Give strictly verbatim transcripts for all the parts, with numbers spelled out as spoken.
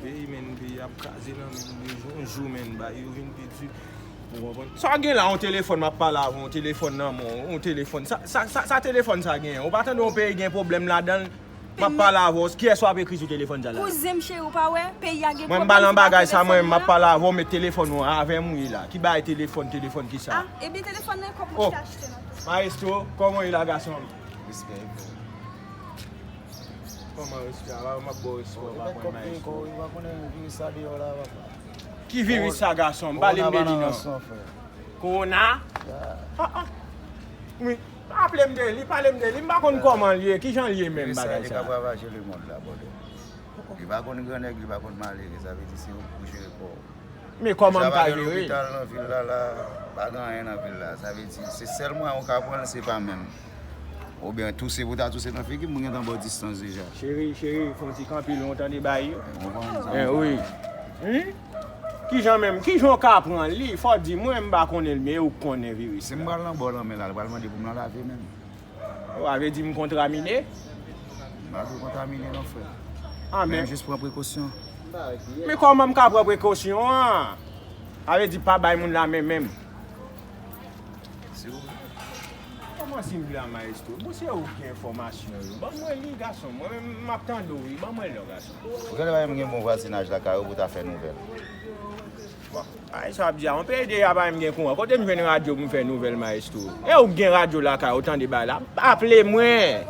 Peyi, men, peyi ap kraze nan men nou de jou an jou, men, bagay yo vin pi di. Ou konprann? Sa gen la, yon telefòn, m ap pale avè w, yon telefòn nan men w, yon telefòn. Sa, sa, sa, sa telefòn sa genyen? Ou pa tande yon peyi gen pwoblèm ladan l? M ap pale avè w. Kiyès w ap ekri sou telefòn sa la? Kouzen m cheri, ou pa wè? Peyi a gen pwoblèm, se pa telefòn nan. Mwen, m pa nan bagay sa, mwen, m ap pale avè w, met telefòn ou an avè m, wi la. Ki bagay telefòn, telefòn ki sa? Ah, ebyen, telefòn nan, kòb mwen ki te achte nan tou. Maestro, kòman w ye la, gason m? Respè, frè. Kòman respè a? M ap ba w respè, w pa pran maestro. Ou pa konnen viris sa deyò la, papa. Ki viris sa, gason m? Pale m de li non. Kowona? Ah, ah. Wi. Pale m de li, pale m de li. M pa konn kòman l ye, kijan l ye menm bagay sa. Viris sa, li ka ravaje lemonn la, brother. Li pa konn grannèg, li pa konn malere, sa vle di se ou pou jere kò w. Men kòman m ka jere? Deja pa gen lopital nan vil la, la, pa gen anyen nan vil la. Sa vle di, se sèl mwayen ou ka pran l, se pa menm. Oubyen touse pou ta touse nan figi m, mwen gentan ba w distans deja. Cheri, cheri, fè yon ti kanpe lwen, w tande bagay yo? Ou konprann sa m di la? Wi. Kijan menm, kijan w ka pran li? Fò w di mwen, m pa konnen l, men ou k konnen viris la. Si m pral nan bò lanmè la, li pral mande pou m nan lave menm. Ou a vle di m kontaminé? M pa vle kontamine non, frè. Ah, men jis pran prekosyon. Men kòman m ka pran prekosyon an? A vle di pa bay moun la men menm. Si ou vle. Kòman si m vle a, maestro? Bon, se ou ki gen enfòmasyon yo. Ban mwen li, gason. Mwen menm, m ap tande w, wi. Ban mwen li non, gason. Ou genlè pa menm gen bon vwazinaj lakay ou pou ta fè nouvèl. Bon, ay, sa w ap di a, yon peyi deja pa menm gen kouran. Kote m jwenn radyo pou m fè nouvèl, maestro? E ou k gen radyo lakay ou, tande bagay la? Aple mwen.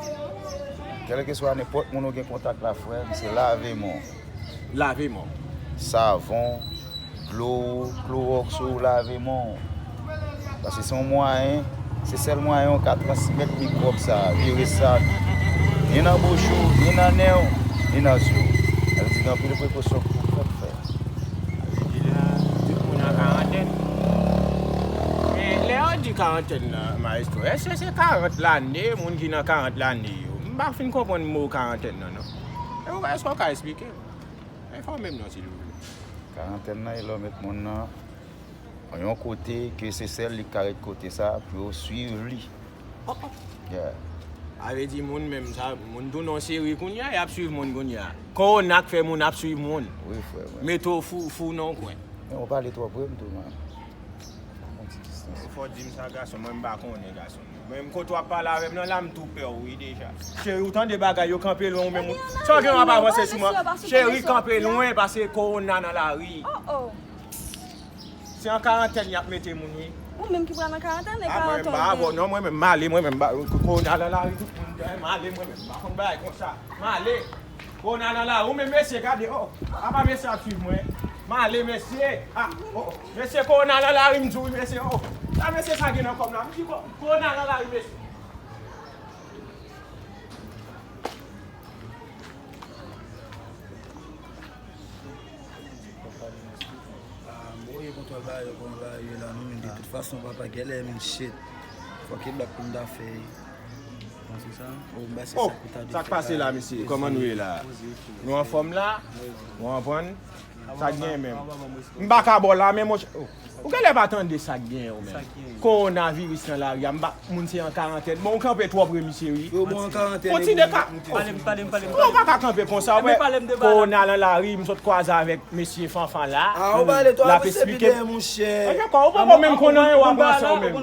Kèlkeswa nenpòt moun ou gen kontak la, frè m, se lave men w. Lave men w. Savon, dlo, klowòks ou lave men w. Paske se yon mwayen, se sèl mwayen ou ka transmèt mikwòb sa, viris sa, ni nan bouch ou, ni nan nen w, ni nan zye w. Sa vle di gen anpil prekosyon pou fè, fè. Sa vle di la, tout moun an karantèn. Men lè yo di karantèn nan, maestro, èske se karant lane, moun ki nan karant lane yo? M pa fin konprann mo karantèn nan, non. E ou, èske w ka esplike m? Enfòme m non, silvouplè. Karantèn nan, e lè w met moun nan yon kote ke se sèl li k ka ret kote sa pou yo swiv li. Oh, oh. Yeah. Sa vle di moun menm sa, moun tounen yon seri kounye a, y ap swiv moun kounye a. Kowona k fè moun ap swiv moun. Wi, frè mwen. Mete w fou, fou nan yon kwen. Men ou pale twòp vre, m tou, man. Yon ti distans. Fò w di m sa, gason, mwen m pa konnen, gason. Mwen menm kote w ap pale avè m nan la, m tou pè w, wi, deja. Cheri, ou tande bagay yo, kanpe lwen ou menm. Sa w gen w ap avanse sou mwen? Cheri, kanpe lwen, paske kowona nan lari. Oh, oh. Se an karantèn y ap mete moun, wi. Ou menm ki pral nan karantèn, e karantèn. Ah, mwen menm, pa avè w, non, mwen menm, m ale, mwen menm, ba, kowona nan lari, tout moun, m ale, mwen menm, m pa konn bagay konsa. M ale. Kowona nan lari, ou menm, mesye, gade, oh, apa mesye ap swiv mwen? M ale, mesye. Ah, oh, oh, mesye, kowona nan lari, m di w, mesye, oh. Sa mesye sa gen nan kò m la? M di, ko-, kowona nan lari, mesye. Ah, mwen ye kontwòl bagay yo, kòman bagay yo ye la, non, men de tout fason, papa, gèlè, men shit. Fòk e bak pou m ta fè. Bon, se sa? Oh, m ba se sa pou ta di. Sa k pase la, mesye? Kòman nou ye la? Nou anfòm la? Ou konprann? Sa k genyen menm? M pa ka ba w la, men monchè. Oh. Ou genlè pa tande sa k genyen ou menm. Kowonaviris nan lari a, m pa, moun se an karantèn. Bon, ou kanpe twòp vre, mesye, wi. Yo, bon, an karantèn. Kontinye ka. Pale m, pale m, pale m. Ou pa ka kanpe konsa, wè. Kowona nan lari, m sot kwaze avèk mesye Fanfan la. Ah, ou pale twòp, l ap eksplike m. Ou poko menm konn anyen, w ap ranse ou menm.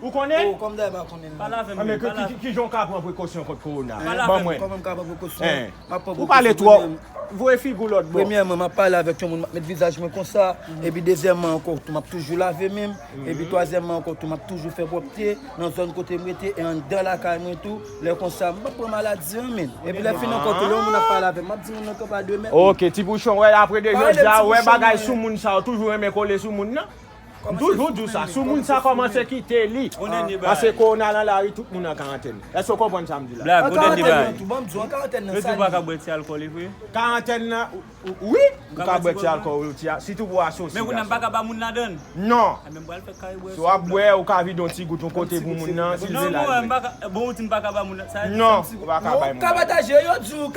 Ou konnen? Oh, kòm dayè pa konnen. Pale avè m, pale avè m. Ki, ki, ki jan w ka pran prekosyon kont kowona? Ban mwen. Kòman m ka pran prekosyon? M ap pran prekosyon mwen menm. Ou pale twòp. Voye figi w lòt bò. Premyèman, m ap pale avèk yon moun, m ap met vizaj mwen konsa. Epi dezyèmman ankò tou, m ap toujou lave men m. Epi twazyèmman ankò tou, m ap toujou fè pwòpte nan zòn kote m rete e anndan lakay mwen tou. Lè konsa, m p ap pran maladi an, men. Epi lè fini ankò tou, lè yon moun ap pale avè m, m ap di moun nan kanpe a de mèt. Ok, ti bouchon, wè, apre de jodi a, wè bagay sou moun sa yo, toujou renmen kole sou moun nan. M toujou di w sa, si moun sa kòmanse kite li, paske kowona nan lari, tout moun an karantèn. Èske w konprann sa m di la? Blag, ou tande bagay. Yo di w pa ka bwè ti alkòl, e vre? Karantèn nan, wi, ou ka bwè ti alkòl, wi, ti a, sitou pou asosi. Men kounye a m pa ka ba moun ladann. Non. Si w ap bwè, ou ka vide yon ti gout yon kote pou moun nan, si l vle l al bwè. Bon, ou di m pa ka ba moun nan, sa vle di sa m si. Non, ou pa ka bay moun ladann.